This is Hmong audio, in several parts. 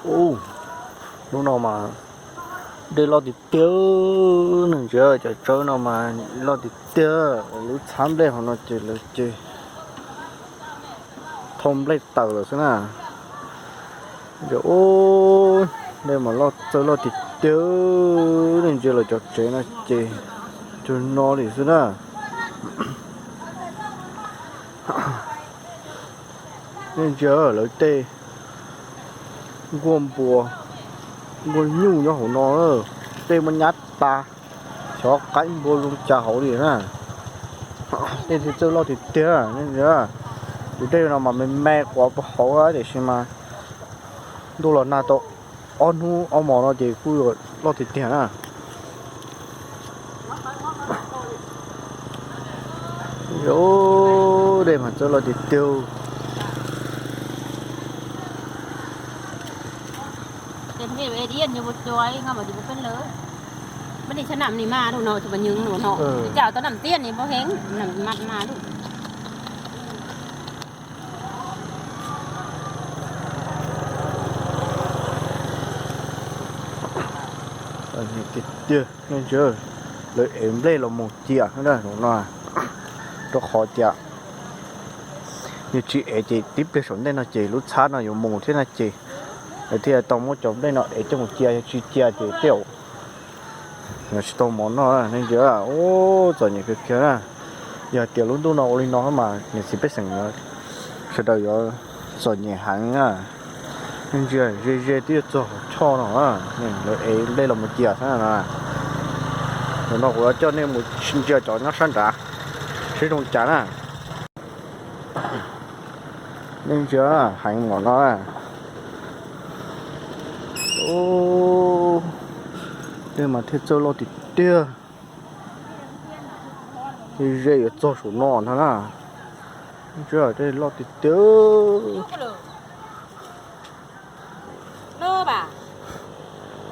Ub, hnub no mas dej loj tiag tiag, nej ntsia cov tsawb no mas loj tiag tiag, lub txhab nplej hauv no ces lawv ces thau nplej tawm lawm xwb na. Ub, dej mas loj txawj loj tiag tiag, nej ntsia lawv cov tsev no ces cuag no li xwb na. Nej ntsia lawv tej nkuaj npua, nkuaj nyuj nyob hauv no, tej muab nyab tas, xyov qaib npua zoo cas hauv li na. Dej thiaj txawj loj tiag tiag, nej ntsia. Tus dej no mas me me quav puag hauv tiam sis mas ntuj los nag tau ob hnub ob hmos no ces kuj loj tiag tiag na. Dej mas txawj loj tiag tiag. Tiag tiag, lawv ev nplej los mus cia no, rau qhov tias nws tsis ev ces tib pliag saum ntej no ces lub txhab no yuav mus thiab na ces lawv thiaj tau muab cov nplej no ev coj mus cia, yog tsis cia ces tej zaum tsis tau mov noj, nej ntsia. Ub, txom nyem kawg kiag na. Yog tias lub ntuj no ua li no mas niam txiv pej xeem sawv daws yuav txom nyem heev na. Nej ntsia ze ze twb yuav txog hauv choj no, lawv ev nplej los mus cia xwb na. Ntawm no kuv yuav coj nej mus ntsia cov nyob sab nrad seb zoo li cas na. Nej ntsia heev mom no. Dej mas thiaj txawj loj tiag tiag. Ze yuav txog saum no ntag na. Ntsia dej loj tiag tiag.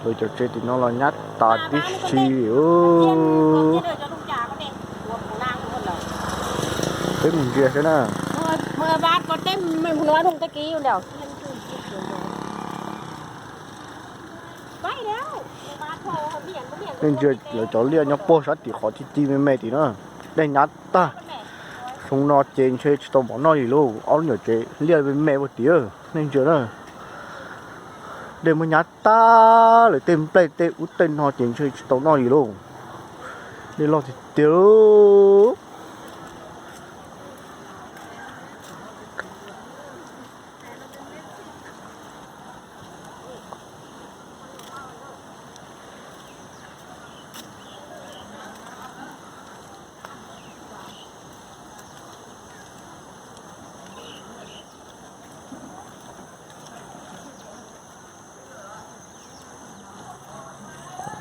Lawv cov tsev tim no los nyab tas tib si. Peb mus ntsia saib na. Nej ntsia lawv cov liaj nyob puag sab tim qhov ci ci me me tim na, dej nyab tag. Xyoo no ces ntshe tsis tau mov noj li lauj, ob lub nyuam tsev liaj me me ua tim, nej ntsia na. Dej muab nyab tag lawm, tej nplej tej ub tej no ces ntshe tsis tau noj li lauj. Dej loj tiag tiag.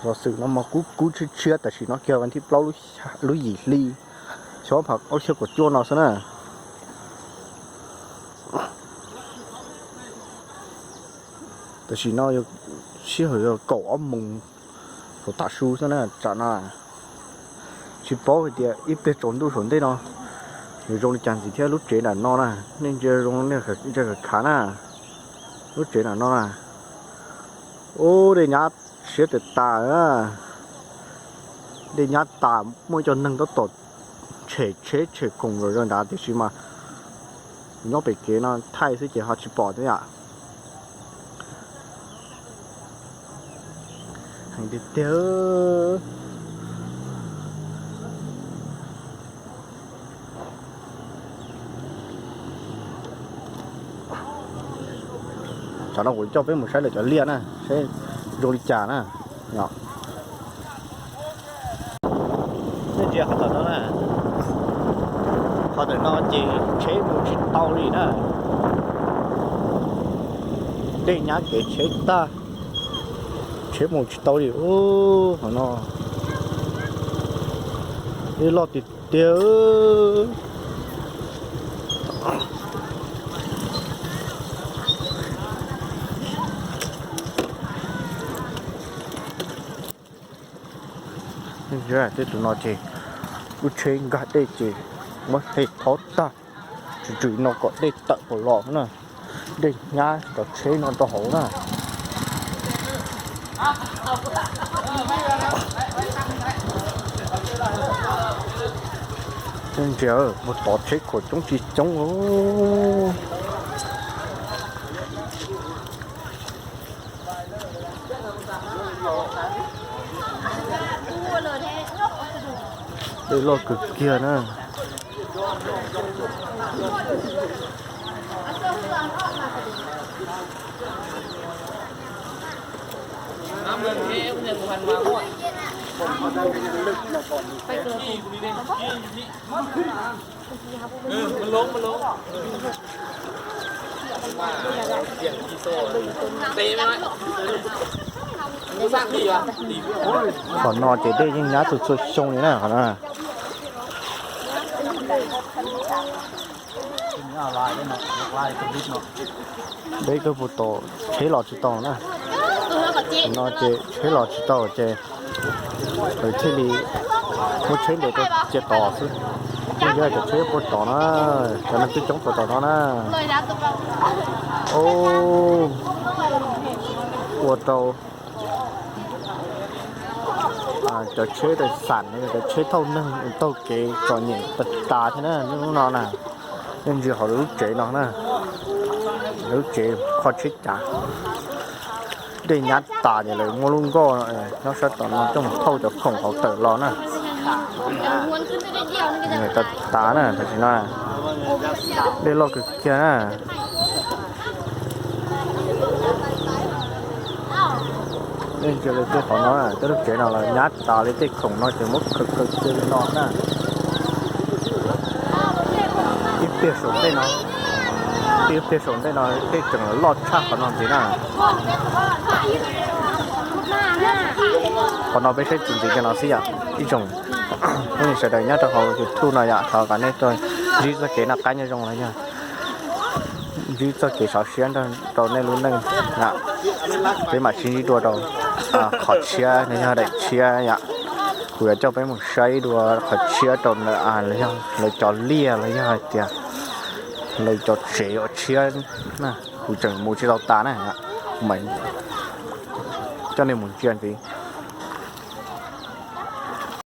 Xov xwm no mas kub kub tshiab tshiab, tam sim no kiag vas thib plaub lub yim hli xyoo ob phav kaum cuaj no xwb na. Tam sim no sij hawm yog kaum ob moos thaum tav su xwb na, tsam no tsis paub hais tias ib pliag tsaus ntuj saum ntej no yuav zoo li cas ntxiv thiab. Lub tsev nram no na, nej ntsia zoo ntsia khav khav na, lub tsev nram no na. Ub, dej nyab siab tas tas, dej nyab tas, muaj ib co neeg tab tom tshem tsheb tshem khoom zom zaws nrad tiam sis mas nyob pem kev no thaij xwb ces ho tsis pom thiab yom. Heev tiag tiag. Tsam no kuv coj peb mus saib lawv cov liaj na, saib zoo li cas na. Nej ntsia qhov tom no na, qhov tom no ces tsheb mus tsis tau li na, dej nyab kev tsheb tag, tsheb mus tsis tau li. Ub, qhov no dej loj tiag tiag. Tej tus no ces lub tsheb nkag dej ces muab hle thob tag, tswm tswm no kom dej tawm pam los na, dej nyab cov tsheb no rau hauv na. Ntsia, mus tod tsheb khuam coob tsis coob. Dej loj kawg kiag na. Qhov no ces dej yeej nyab txhua txhua xyoo li na, qhov no. Dej kawg puas tom, tsheb los tsis tau na. No ces tsheb los tsis tau ces lawv thiaj li muab tsheb ntes rau cia tos xwb. Yeej yog cov tsheb puag tom na, cov neeg coob coob puag tom no na. Ua rau cov tsheb taws xam, cov tsheb thauj neeg taug kev txom nyem tas tas thiab na. Hnub no na, nej ntsia hauv lub tsev no na, lub tsev kho tsheb cav, dej nyab tas ces lawv muab lub nkoj nyob sab tom no coj mus thauj cov khoom hauv tawm los na. Tas tas na, tam sim no dej loj kawg kiag na. Nej ntsia li tej qhov no, tej lub tsev no los nyab tas li, tej khoom no ces muab khaws khaws cia li no na. Ib pliag saum ntej no, ib pliag saum ntej no tej tseem loj tshaj qhov no ntxiv na. Qhov no peb saib txuas ntxiv kiag no xwb yom. Ib tsoom phooj ywg sawv daws nyob rau hauv YouTube no yom, thov kom nej tuaj ntsib txoj kev noj qab nyob zoo los yog ntsib txoj kev sov siab rau nej lub neej. Peb mam sib ntsib dua rau qhov tshiab los yog daim tshiab yom. Kuv yuav coj peb mus saib dua qhov tshiab rau lawv cov liaj los yog hais tias lawv cov tsev uas tshiab na. Kuv tseem mus tsis tau tas na, kuv mam coj nej mus ntsia ntxiv.